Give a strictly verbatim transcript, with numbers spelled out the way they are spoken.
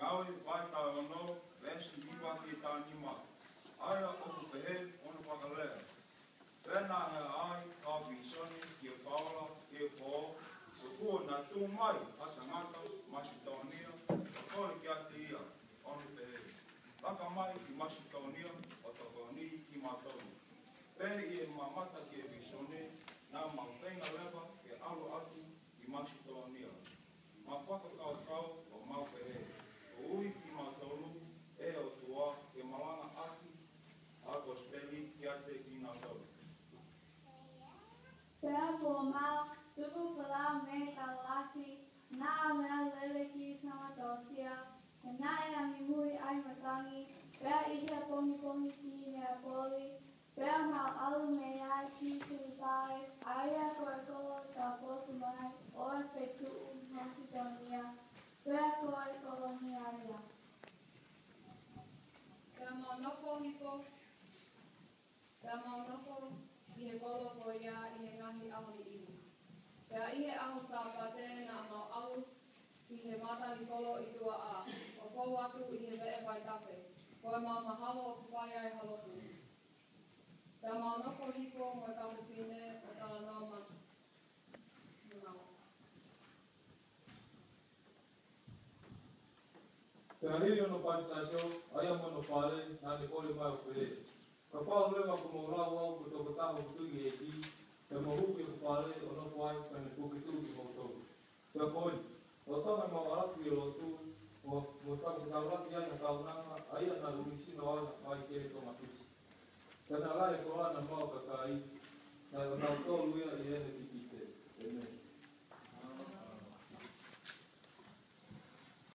Nifae vahe taha ono, veesi hiva ki he taha nima. ʻA ia ʻoku pehē hono fakalea: Pea naʻe hā ai ha vīsone kia Paula ʻi he pō, ko ia naʻe tuʻu mai ha tangata Masitōnia ʻo kole kiate ia, ʻo ne pehē: Laka mai ki Masitōnia ʻo tokoniʻi kimautolu. Pea ʻi he mamata ki he vīsone, naʻa mau feinga leva ke ʻalu atu ki Masitōnia. Mau fakakaukau ʻo mau pehē, Ko e ui kimautolu ʻe he ʻOtua ke malangaʻaki ʻa e kosipeli kiate kinautolu. Pea kuo mau tuku folau mei Taloasi, naʻa mau lele ki Samotūsia, he naʻe angi mui ʻa e matangi, pea ʻi he pongipongi ki Neapoli, pea mau ʻalu mei ai ki Filipai, ʻa ia ko e kolo taʻetokotaha mai ʻo e feituʻu Masitōnia, pea ko e kolonia ia. Pea mau nofo hifo, pea mau nofo ʻi he kolo ko ia ʻi he ngaahi ʻaho niʻihi. Pea ʻi he ʻaho Sāpate naʻa mau ʻalu ki he matanikolo ʻi tuaʻa, ʻo fou atu ʻi he veʻe vaitafe, ko ʻemau mahalo ʻoku fai ai ha lotu. Pea mau nofo hifo mo e kau fefine ʻo talanoa mo, mo nau. Pea hili hono papitaiso, ʻa ia mo hono fale, naʻa ne kole mai ʻo pehē: Kapau leva kuo mou lau au ko e tokotaha ʻoku tui ki he ʻEiki, ke mou hū ki hoku fale ʻo nofo ai, pea ne fokotuʻu kimoutolu. Pea ko ia, lolotonga ʻemau ʻalu ki he lotu,